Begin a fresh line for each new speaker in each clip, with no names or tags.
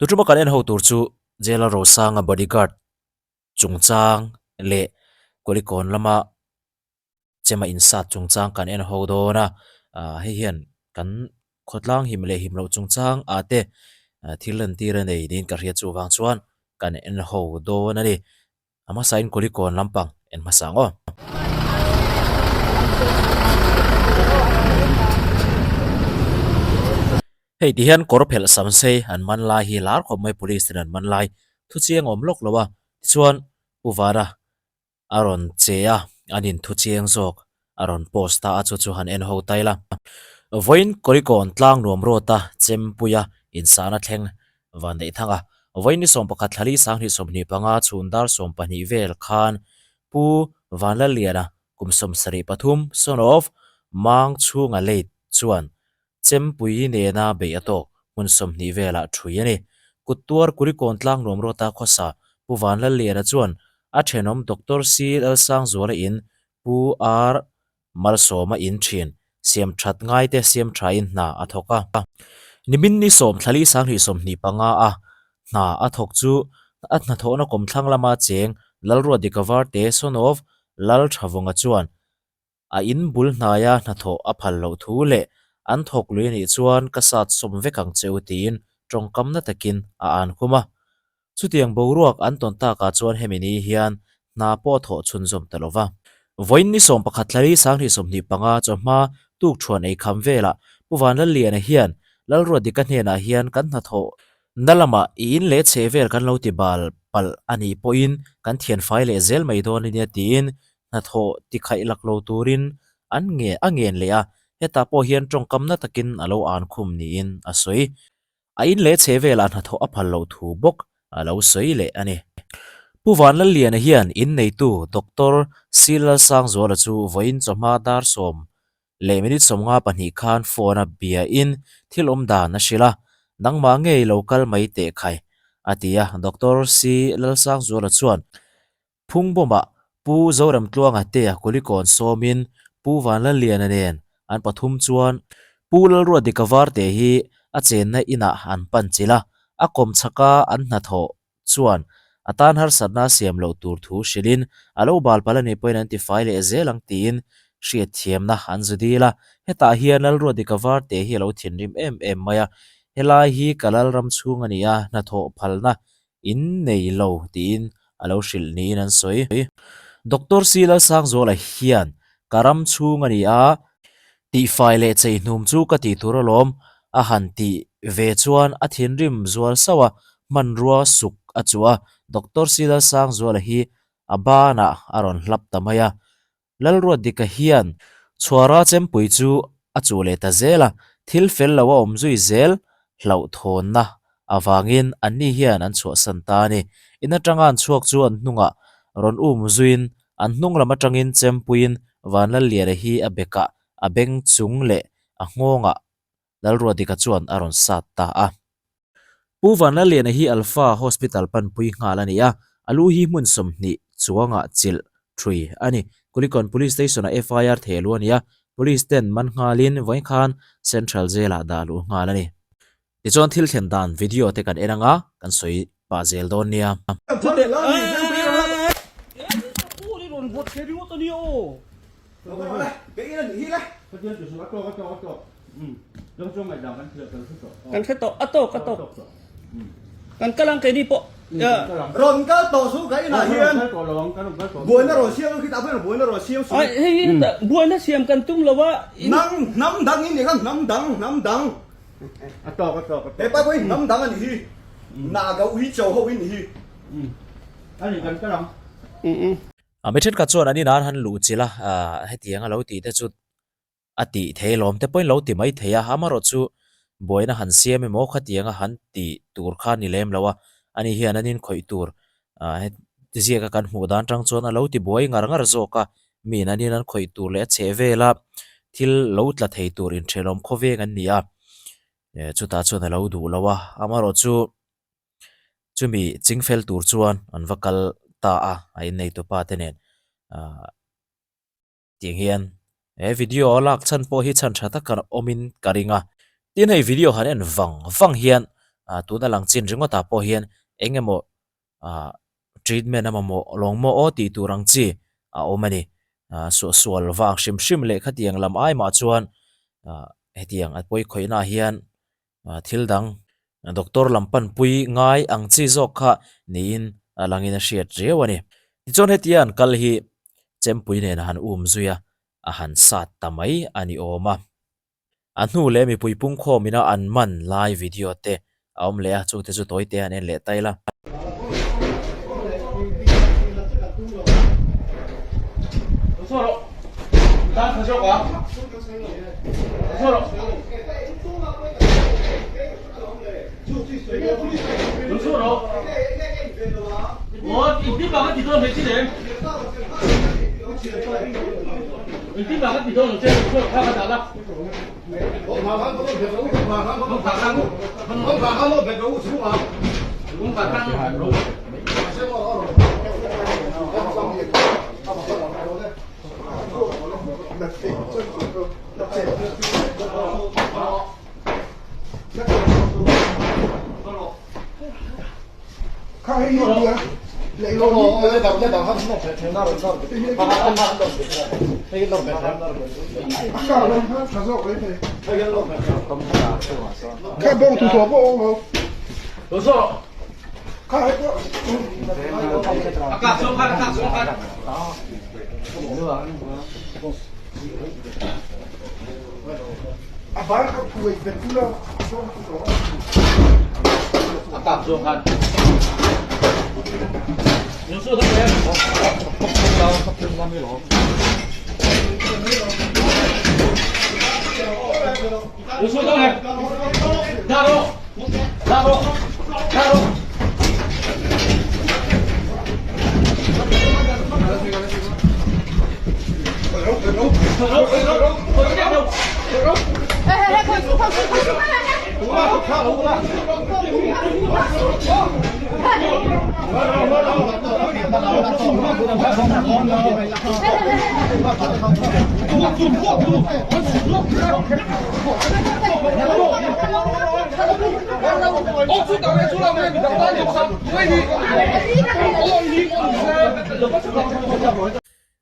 Tutuma kan en ho tur chu Jail Rosanga bodyguard chungchang leh Kulikawn lama chema insat chungchang kan en ho dawn a, ah hei hian kan khawtlang him leh him loh chungchang ah te thil entir a nei niin ka hria chuvang chuan kan en ho dawn a ni. A hmasain Kulikawn lampang en hmasa ang aw. Hei ti hian kawr phelh sam sei an man lai hi lar khawp mai police ten an man lai thu chiang awm lawk lo a, tichuan Pu Vana a rawn che a, an in thu chiang zawk a rawn post ta a chu chu han en ho ta ila. Vawiin Kulikawn tlang nuam rawta Chempuia insana thleng Vanneihthanga vawiin ni 11 thlali 2025 chhun dar 12 vel khan Pu Vanlalliana kum 73 son of Mang chhunga late chuan Chempui nena beih a tawk hmun 20 velah thui a ni. Kut tuar Kulikawn tlang nuam rawta khawsa Pu Vanlalliana chuan a thenawm Doctor C Lalsangzuala in Pu R Malsawma in thin, siam that ngaite siam thain hna a thawk a. Nimin ni sawm thlali sanghnih 25 a hna a thawk chu a hnathawhna kawmthlang lama cheng Lalruatdika Varte son of Lalthavunga chuan a in bul hnaia hnathawh a phal loh thu leh an thawk lui anih chuan ka sat sawm vek ang che u tiin tawngkamna takin a an khum a. Chutiang boruak an tawn takah chuan hemi ni hian hna pawh a thawh chhunzawm ta lo va. Vawiin ni 11 thlari 2025 chawhma tukṭhuan ei kham velah Pu Vanlalliana hian Lalruatdika hnenah hian kan hnathawh na lamah i in leh chheh vel kan lo ti bal palh a nih pawhin kan thianfai leh zel mai dawn a nia tiin hnathawh tikhaih lak lo turin an nge a ngen leh a, hetah pawh hian tawngkam na takin a lo an khum niin a sawi. A in leh chhe velah hnathawh a phal loh thu bawk a lo sawi leh a ni. Pu Vanlalliana hian in neitu Doctor Silalsangzuala chu vawiin chawhma dar sawm leh minute 52 khan phone a bia in thil awm dan a hrilh a, nangmah ngei lo kal mai teh khai, a ti a. Doctor Silalsangzuala chuan Phungbawmah Pu Zoramtluanga tea Kulikawn sawmin Pu Vanlalliana nen an pathum chuan Pu Lalruatdika Varte hi a chenna inah an pan chilh a, a kawm chhaka an hnathawh chuan a tan harsatna a siam loh tur thu hrilhin a lo bal palh a nih pawhin an tifai leh zel ang tiin hriatthiamna an zu dil a. Hetah hian Lalruatdika Varte hi a lo thinrim em em mai a, helai hi ka lalram chhung a ni a, hnathawh phalna in nei lo tiin a lo hrilh niin an sawi. Doctor C Lalsangzuala hian ka ram chhung a ni a, tihfai leh chei hnum chu ka tih tur alawm a han tih ve chuan a thinrim zual sauh a, hmanrua suk a chuh a, Doctor C Lalsangzuala hi a banah a rawn hlap ta mai a. Lalruatdika hian chhuara chempui chu a chuh leh ta zel a, thil fel lo a awm zui zel hlauhthawnna avangin anni hian an chhuahsan ta a ni. In atanga an chhuak chu an hnungah rawn um zuiin an hnung lam atangin chempuiin Vanlalliana hi a bekah a beng chung leh a nghawngah Lalruatdika chuan a rawn sat ta a. Pu Vanlalliana hi Alpha Hospital panpui nghal a ni a, a lu hi hmun 20 chuangah chilh thui a ni. Kulikawn Police Station-ah FIR theh luh a ni a, Police ten man nghalin vawiin khan Central Jail-ah dah luh nghal a ni. Tichuan thil thlen dan video te kan en anga kan sawi pah zel dawn nia.
Kan hre tawh a tawk a tawk kan kal ang keini pawh
rawn kal tawh su ka inah hian buaina rawn siam ang khi tah pawh buaina rawn siam su
hei buaina siam kan tum lo a
nang hnam dang in ni kha hnam dang hnam dang
a tawk a tawk
he pa pawh hi hnam dang a ni hi naga ui cho ho in ni hi
ani kan kal ang
A mi thenkhat chuan an inah an han luh chilh a, aah hetiang a lo tih te chu a tih thei lawm te pawhin lo ti mai thei a, amaherawh chu buaina han siam emaw khatiang a han tih tur kha a ni lem lo a, ani hian an inkhawih tur aah heti ziaka kan hmuh dan tang chuan a lo ti buai ngar ngar zawk a, miin an in an khawih tur leh a chheh vela thil lo tla thei tur inthenawm khawveng an ni a, eh chutah chuan a lo duh lo a, amaherawh chu. Chumi chingfel tur chuan an va kal ta a, a inneitupa te nen ahh tiang hian he video a lak chhan pawh hi chhan tha tak awmin ka ring a. Tin hei video han en vang vang hian. Ah tuna lang chin ringawtah pawh hian eng emaw ah treatment a mamawh lawng maw aw tih tur ang chi a awm a ni. Ah suahsual vang hrim hrim leh khatiang lam ai mah chuan ah hetiang a pawi khawihna ah hian ah thil dang doctor lam panpui ngai ang chi zawk kha niin a langin a hriat riau a ni. Tichuan hetia an kal hi chempui nen a han um zui a, a han sat ta mai a ni awm a. A hnu leh mipui pungkhawm ina an man lai video te a awm leh a, chungte chu tawi te an en leh ta ila.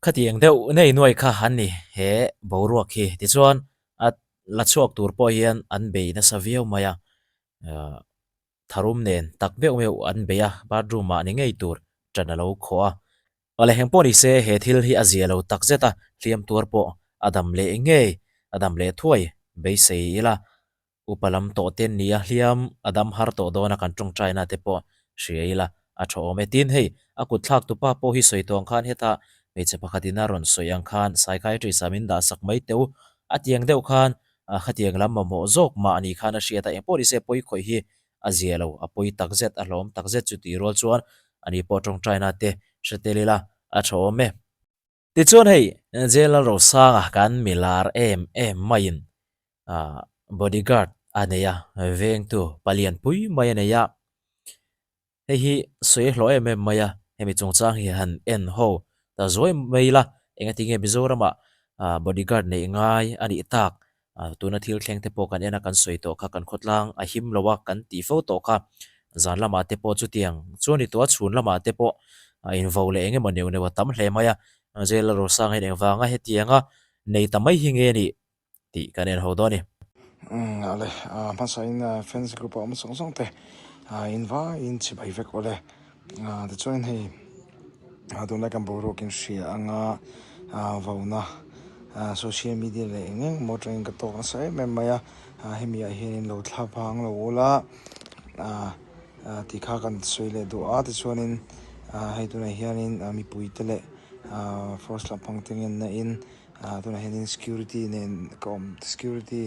Khatiang deuh nei nuai kha an ni he boruak hi tichuan a la chhuak tur pawh hian an bei nasa viau mai a ahh tharum nen tak meuh meuh an bei a bathroom ah ni ngei tur ṭan a lo khawh a awle heng pawh ni se he thil hi a zia lo tak zet a hliam tuar pawh a dam leh ngei a dam leh thuai beisei ila. Upa lam tawh te an ni a, hliam a dam har tawh dawn a kan tawngtaina te pawh hria ila a tha awm e. Tin, hei a kut thlak tupa pawh hi sawi tawh ang khan heta hmeichhe pakhatin a rawn sawi ang khan psychiatrist ah min dah sak mai teh u. A tiang deuh khan khatiang lam mamawh zawk mah a nih khan a hriat a, engpawh nise pawi khawih hi a zia lo, a pawi tak zet, a hlawm tak zet chu tih rual chuan ani pawh tawngtaina te hre tel ila a tha awm e. Tichuan hei Jail Rosanga kan milar em em maiin ah bodyguard a nei a, vengtu palian pui mai a nei a, hei hi sawi hlawh em em mai a, hemi chungchang hi han en ho ta zuai mai ila, engatinge Mizoramah ah bodyguard neih ngai a nih tak Tuna thil thleng te pawh kan en a, kan sawi tawh kha, kan khawtlang a him lo a, kan tih fo tawh kha. Zan lamah te pawh chutiang chuan ni tawh a, chhun lamah te pawh a invo leh eng emaw neuh neuh a tam hle mai a. Jail Rosang hian engvanga hetianga nei ta mai hi nge nih tih kan en ho dawn a ni.
Umm ale, hmasain fans group a awm zawng zawng te invaiin chibai vek awle. Tichuan hei tunlai kan boruak in hria anga vauna social media leh eng eng emaw atangin ka tawk nasa em em mai a, hemi ah hianin lo thla vang lo ula tih kha kan sawi leh duh a, tichuanin hei tunah hianin mipui te leh force lampang te ngenna in tunah hianin security nen ka awm security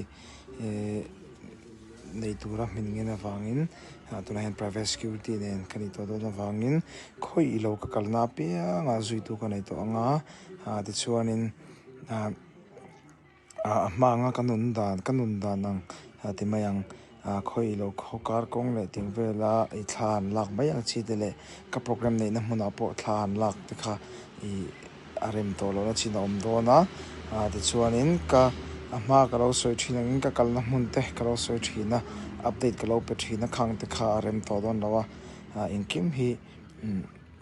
ehh. nei tura hmin ngen avangin ah tunah hian private security nen ka nih tawh dawn avangin khawi ilo ka kalna apiangah zuitu ka nei tawh ang a ah tichuanin ah a hma anga ka nun dan ka nun dan ang ah ti mai ang ah khawi ilo khaw kar kawng leh tih vela ih thla an lak mai ang chi te leh ka program neihna hmunah pawh thla an lak te kha ih. a rem tawh lohna chin a awm dawn a, ah tichuanin ka A hma ka lo sawi thin angin ka kalna hmun te ka lo sawi thin a, update ka lo pe thin a, khang te kha a rem tawh dawn lo a, engkim hi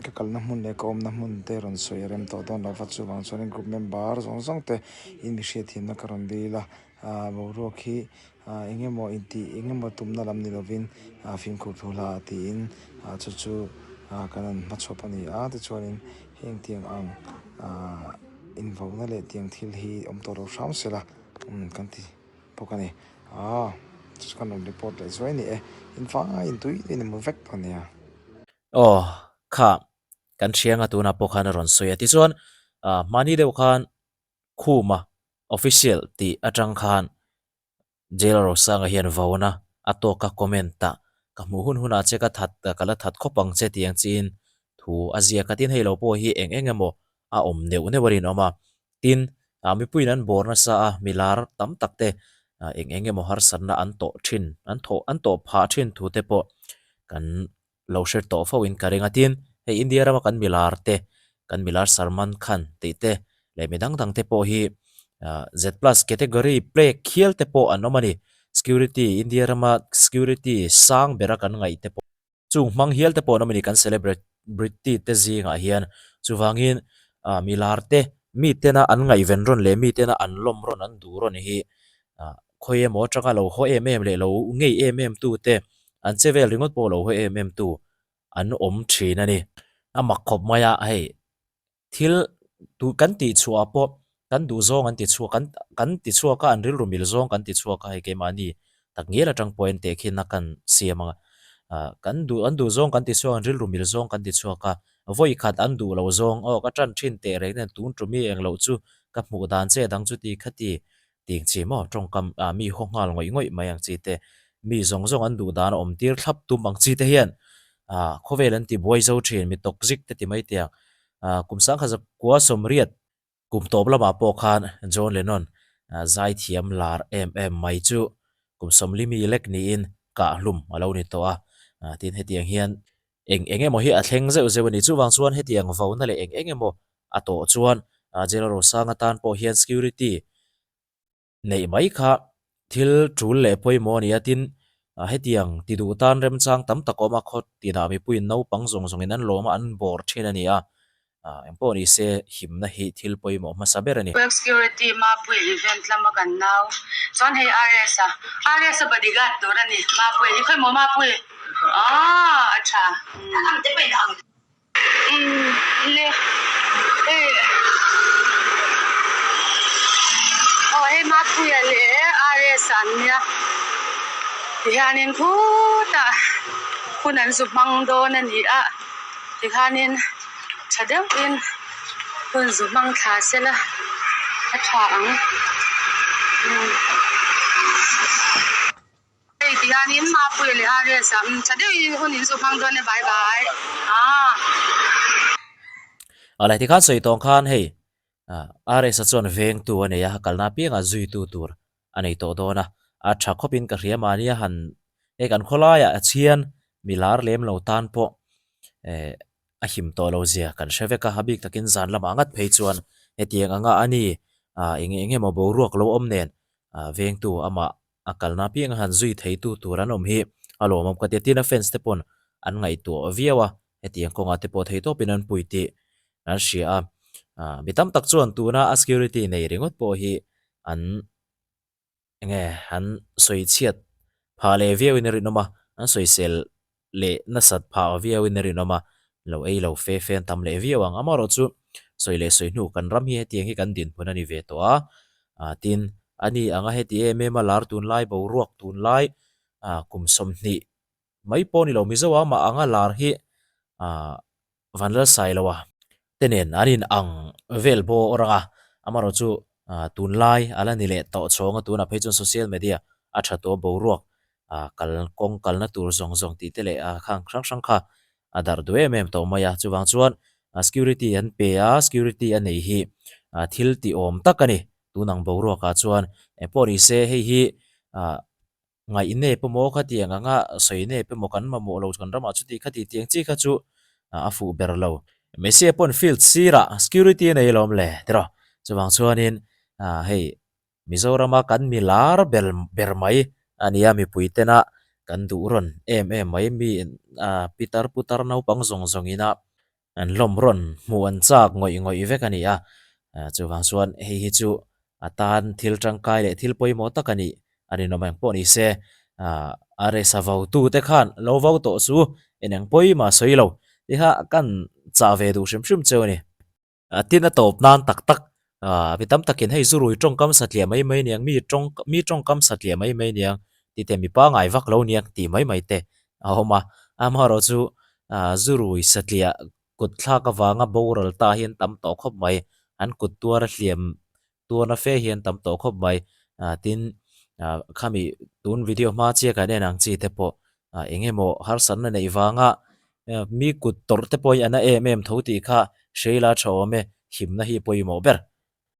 ka kalna hmun leh ka awmna hmun te rawn sawi a rem tawh dawn lo va, chuvang chuanin group member zawng zawng te in mi hriatthiamna ka rawn dil a, boruak hi eng emaw intih eng emaw tumna lam ni lovin fimkhur thu hla tiin chu chu kan han hmachhawp a ni a, tichuanin heng tiang ang invauna leh tiang thil hi awm tawh lo hram sela kan ti bawk a ni. Aaa chu chu kan rawn report leh zuai a ni e, in vai in tui in emaw vek tawh a nia.
Aw kha kan thianga tunah pawh khan a rawn sawi a tichuan mahni deuh khan Khuma official tih atang khan Jail Rosanga hian vauna a tawk a comment a, ka hmuh hun hunah che ka that ka la that khawp ang che tih ang chiin thu a ziak a, tin hei lo pawh hi eng eng emaw a awm neuh neuh a rinawm a, tin mipuiin an bawr nasa a, milar tam tak te eng eng emaw harsatna an tawh thin an thawh an tawh phah thin thu te pawh kan lo hre tawh fo in ka ring a tin hei India rama kan milar te kan milar Salman Khan tih te leh mi dang dang te pawh hi ah Z plus category plek hial te pawh an awm a ni security India rama security sang bera kan ngaih te pawh chung hmang hial te pawh an awm a ni kan celebrity te zingah hian chuvangin ah milar te mi tena an ngaihven rawn leh mi tena an lawm rawn an duh rawn hi ah khawi emaw atanga lo haw em em leh lo ngei em em tu te an che vel ringawt pawh lo haw em em tu an awm thin a ni. A mak khawp mai a, hei thil duh kan tih chhuah ah pawh kan duh zawng an ti chhuak kan kan ti chhuak a an rilru mil zawng kan ti chhuak a hei keimahni tak ngial atang pawhin tehkhin a kan siam ang a, ah kan duh an duh zawng kan ti chhuak an rilru mil zawng kan ti chhuak a, vawi khat an duh lo zawng aw ka tan thin teh reng nen tun tum i engloh chu ka hmuh dan che dang chu ti khati Tih chi maw tawngkam ah mi haw nghal ngawih ngawih mai ang chi te, mi zawng zawng an duh dan a awm tir thlap tum ang chi te hian ah khawvel an ti buai zo thin mi tawk zik te ti mai tiang ah kum sangkhat zakua sawmriat kum tawp lamah pawh khan John Lennon ah zaithiam lar em em mai chu kum sawmlimi lek niin kahhlum a lo ni tawh a, ah tin hetiang hian Eng eng emaw hi a thleng zeuh zeuh a ni. Chuvang chuan hetiang vauna leh eng eng emaw a tawh chuan General Rosanga tan pawh hian security neih mai kha thil tul leh pawimawh a ni a. Tin, hetiang ti duh tan remchang tam tak a awm a, khaw tinah mipuiin naupang zawng zawngin an lawm a, an bawr thin a ni a. Engpawh ni se himna hi thil pawimawh hmasa ber a ni.
Web security Mapuia event lama kan nau chuan hei RS a RS a bodyguard tur a ni Mapuia hi khawi maw Mapui aw a tha umm le hei aw hei Mapuia leh RS a an nia tihianin khutah hun an zu hmang dawn a ni a. Tikhanin tha deuhin hun zu hmang thla sela a tha ang. Hei tihianin Mapuia leh RS ah tha deuhin hun in zu hmang dawn e bye bye. Aaa.
Awle tikhan sawi tawng khan hei RS a chuan vengtu a nei a, kalna apiangah zuitu tur a nei tawh dawn a, a tha khawpin ka hria mahni a han hei kan khawlaiah a chhian mi lar lem lo tan pawh eh a him tawh lo zia kan hre vek a, a bik takin zan lamah ngat phei chuan hetiang anga a ni ah eng eng emaw boruak lo awm nen ah vengtu amah a kalna apiang a han zui theitu tur an awm hi a lawmawm ka ti a, tin a fans te pawn an ngaihtuah viau a, hetiang kawngah te pawh thei tawpin an pui tih an hria a, ah mi tam tak chuan tuna a security nei ringawt pawh hi an enge an sawi chhiat phah leh viauin a rinawm a, an sawisel leh nasat phah viauin a rinawm a, lo ei lo fe fe an tam leh viau ang. Amaherawhchu sawi leh sawi hnu kan ram hi hetiang hi kan dinhmun a ni ve tawh a, ah tin a ni anga heti em em a lar tunlai boruak tunlai ah kum 20 mai pawh ni lo Mizo a mah anga lar hi ah Vanlalsailoa te nen an in ang vel bawr ang a, amaherawh chu tunlai a la ni leh tawh chhawng a, tunah phei chuan social media a tha tawh boruak kal kawng kalna tur zawng zawng tih te leh khang hrang hrang kha a darh duh em em tawh mai a, chuvang chuan security an pe a, security a nei hi thil tih awm tak a ni, tun ang boruakah chuan engpawh ni se hei hi Ngaih nep emaw khatiang anga sawi nep emaw kan mamawh lo kan ramah chuti khati tiang chi kha chu a fuh ber lo. Messi pawn field sirah security a nei alawm le tiraw chuvang chuanin hei Mizorama kan mi lar ber ber mai a nia mipui tena kan duh rawn em em mai mi pitar putar naupang zawng zawng ina an hlawm rawn hmuh an chak ngawih ngawih vek a ni a, chuvang chuan hei hi chu a tan thil tangkai leh thil pawimawh tak a nih a rinawm eng pawh ni se a resa vo tu te khan lo vo tawh chu eneng pawimah sawi lo tikha kan chah ve duh hrim hrim cheu a ni. Tin a tawp nan tak tak mi tam takin hei zurui tawngkam satliah mai mai niang mi tawng mi tawngkam satliah mai mai niang ti te mi pangai vak lo niang tih mai mai te a awm a, amaherawh chu zurui satliah kut thlak avanga boral ta hi an tam tawh khawp mai, an kut tuar a hliam tuarna fe hi an tam tawh khawp mai, tin khami tun video hma chiah kan en ang chi te pawh eng emaw harsatna neih vanga mi kut tawrh te pawh hi a na em em tho tih kha hreila tha awm e, himna hi pawimawh ber.